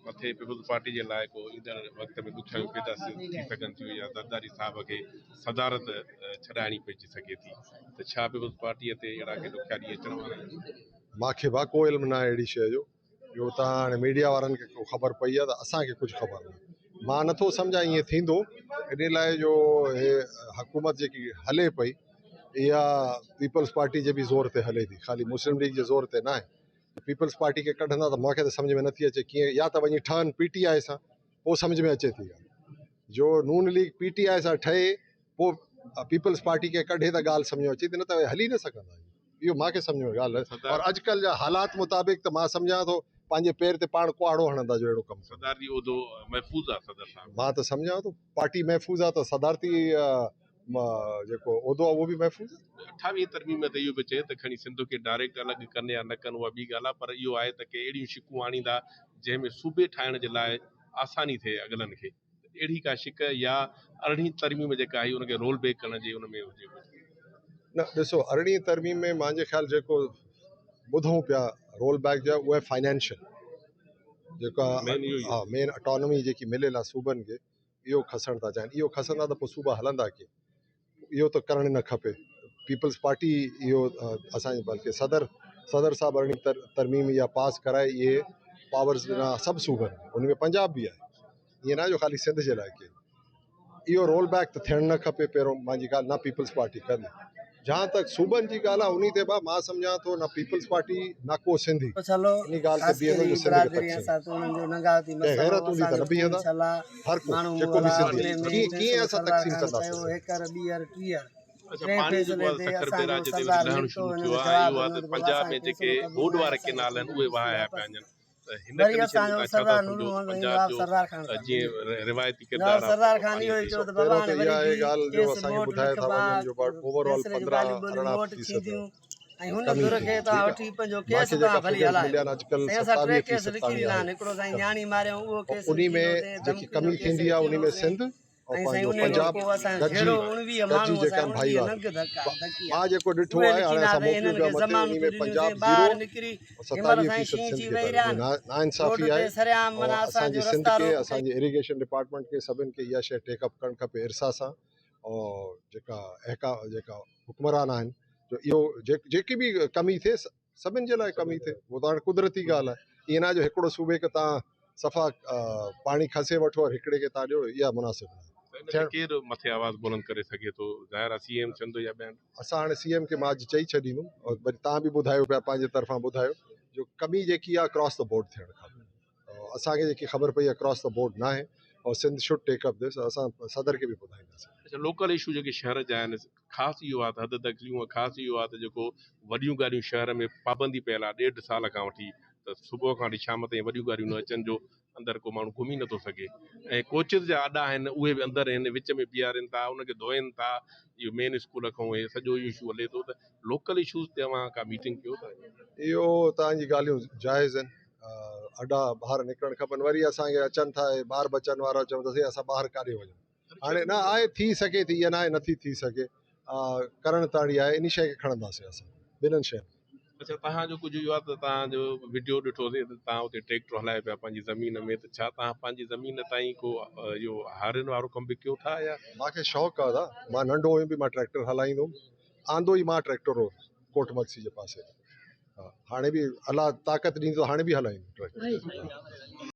مٿي peoples party جي لاء ڪو ايندڙ وقت ۾ ڏکيائيون پيدا ٿي سگهن ٿيون يا زرداري صاحب کي صدارت ڇڏائڻي پئجي سگهي ٿي ته ڇا پيپلز پارٽي تي اهڙا ڪي ڏکيا ڏينهن اچڻ وارا آهن؟ مان کي با ڪو علم ناهي اهڙي شيء جو جو تان هاڻي ميڊيا وارن کي ڪو خبر پئي آهي ته اسان کي ڪجهه خبر ناهي مان نٿو سمجهان ائين ٿيندو ان لاء جو هي حڪومت جيڪي هلي پئي اها پيپلز پارٽي جي به زور تي هلي ٿي خالي مسلم ليگ جي زور تي ناهي پيپلز پارٽي کي ڪڍندا ته مونکي ته سمجهه ۾ نٿي اچي ڪيئن يا ته وڃي ٺهن پي ٽي آء سان پوء سمجهه ۾ اچي ٿي ڳالهه جو نون ليگ پي ٽي آء سان ٺهي پوء پيپلز پارٽي کي ڪڍي ته ڳالهه سمجهه ۾ اچي ٿي نه ته هلي نه سگهندا اهو مونکي سمجهه ۾ ڳالهه اور اڄڪلهه جا حالات مطابق ته مان سمجهان ٿو پنهنجي پير تي پاڻ ڪهاڙو هڻندا جو اهڙو ڪم صدارتي عهدو محفوظ آهي صدر صاحب مان ته سمجهان ٿو پارٽي محفوظ آهي ته صدارتي جيڪو عهدو آهي اهو به محفوظ آهي. اٺاويهين ترميم ۾ ته اهو به چئي ته کڻي سنڌ کي ڊائريڪٽ الڳ ڪن يا نه ڪن اها ٻي ڳالهه آهي پر اهو آهي ته ڪي اهڙيون شقون آڻيندا جنهن ۾ صوبي ٺاهڻ جي لاء آساني ٿئي اڳلن کي ته اهڙي ڪا شق يا ارڙهين ترميم جيڪا آئي ان کي رول بيڪ ڪرڻ جي ان ۾ هجي ڪجهه. نه ڏسو ارڙهين ترميم ۾ مانجي خيال جيڪو ٻڌون پيا رول بيڪ جو اهو آهي فائنينشل جيڪا ها مين اٽانومي جيڪي مليل آهي صوبن کي اهو کسڻ ٿا چاهين اهو کسندا ته پوء صوبا هلندا ڪيئن اهو ته ڪرڻ نه کپي پيپلز پارٽي اهو اسانجي بلڪه صدر صدر صاحب ارڙهين ترميم اها پاس ڪرائي اهي پاورز ڏنا سڀ صوبن کي ان ۾ پنجاب به آهي ائين نه جو خالي سنڌ جي لاء ڪي اهو رول بيڪ ته ٿيڻ نه کپي پهريون مانجي ڳالهه نه پيپلز پارٽي ڪندي جهان تڪ صوبن جي ڳالهه آهي انهي تي به مان سمجهان ٿو نه پيپلز پارٽي نه ڪو سنڌي انهي ڳالهه تي بيهندو جو سنڌ کي تقسيم ڪنهن غيرت هوندي ته نه بيهندا هر ڪو جيڪو به سنڌي آهي ڪيئن ڪيئن اسان تقسيم ڪنداسين اڇا پاڻي جيڪو آهي سکر بئراج تي وري لهڻ شروع ٿيو آهي اهو آهي ته پنجاب ۾ جيڪي ٻوڏ وارا ڪينال آهن اهي وهايا پيا وڃن ته هن ڪنڊيشن ۾ توهان ڇا ٿا سمجهو ته پنجاب جو جيئن روايتي ڪردار آهي پاڻي تي پهريون ته اها آهي ڳالهه جو اسان کي ٻڌائي ٿا وڃن جو اوور آل 15 18 فيصد ڪمي ٿي ٺيڪ آهي مانکي جيڪا فگرز مليا آهن اڄڪلهه 27 فيصد تاڻي آهي انهي ۾ جيڪي ڪمي ٿيندي آهي انهي ۾ سنڌ ۽ پنهنجو پنجاب گڏجي گڏجي جيڪا آهن ڀائيوار مان جيڪو ڏٺو آهي هاڻي اسان موڪليون پيا مٿي انهي ۾ پنجاب زيرو 27 فيصد سنڌ کي فائدو ناانصافي آهي ۽ اسان جي سنڌ کي اسان جي اريگيشن ڊپارٽمينٽ کي سڀن کي اها شيء ٽيڪ اپ ڪرڻ کپي ارسا سان ۽ جيڪا احڪا جيڪا حڪمران آهن جو اهو جيڪي به ڪمي ٿئي سڀن جي لاء ڪمي ٿئي اهو ته هاڻي قدرتي ڳالهه آهي ائين نه آهي جو هڪڙو صوبي کي تان صفا پاڻي کسي وٺو ۽ هڪڙي کي تان ڏيو اها مناسب نه آهي ته ان تي ڪير مٿي آواز بلند ڪري سگهي ٿو ظاهر آهي سي ايم سنڌ يا ٻين اسان هاڻي سي ايم کي مان اڄ چئي ڇڏيندم اور وري تان به ٻڌايو پيا پنهنجي طرفان ٻڌايو جو ڪمي جيڪي آهي اڪراس the board ٿيڻ کپي اسان کي جيڪي خبر پئي اڪراس the board ناهي اور سنڌ should take up دس اسان صدر کي به ٻڌائينداسين. اڇا لوڪل اشو جيڪي شهر جا آهن خاص اهو آهي ته حد دخليون ۽ خاص اهو آهي ته جيڪو وڏيون گاڏيون شهر ۾ پابندي پيل آهي ڏيڍ سال کان وٺي ته صبح کان وٺي شام تائين وڏيون گاڏيون نه اچن جو اندر ڪو ماڻهو گهمي نٿو سگهي ۽ ڪوچز جا اڏا آهن اهي به اندر آهن وچ ۾ بيهارين ٿا ان کي ڌوئن ٿا اهو مين اسڪول کان اهي سڄو اهو اشو هلي ٿو ته لوڪل اشوز تي اوهان ڪا ميٽنگ ڪيو ٿا؟ اهو توهان جي ڳالهيون جائز آهن اڏا ٻاهر نڪرڻ کپن وري اسان کي اچن ٿا اهي ٻار ٻچن وارا چون ٿا سائين اسان ٻاهر ڪاڏي وڃون هاڻي نه آهي ٿي سگهي ٿي ائين ناهي نٿي ٿي سگهي ڪرڻ تاڻي آهي انهي شيء کي کڻنداسين اسان ٻنهن شين کي. اڇا توهان جو ڪجهه اهو آهي ته توهان جو وڊيو ڏٺوسين ته توهان اتي ٽريڪٽر هلايو پيا پنهنجي زمين ۾ ته ڇا توهان پنهنجي زمين تائين ڪو اهو هارين وارو ڪم به ڪيو ٿا يا. مان کي شوق آهي دادا مان ننڍو هيم به مان ٽريڪٽر هلائيندو هوم آندو ئي مان ٽريڪٽر هو ڪوٽ مگسي جي پاسي تان. هاڻي به الله طاقت ڏيندو هاڻي به هلائيندو ٽريڪٽر.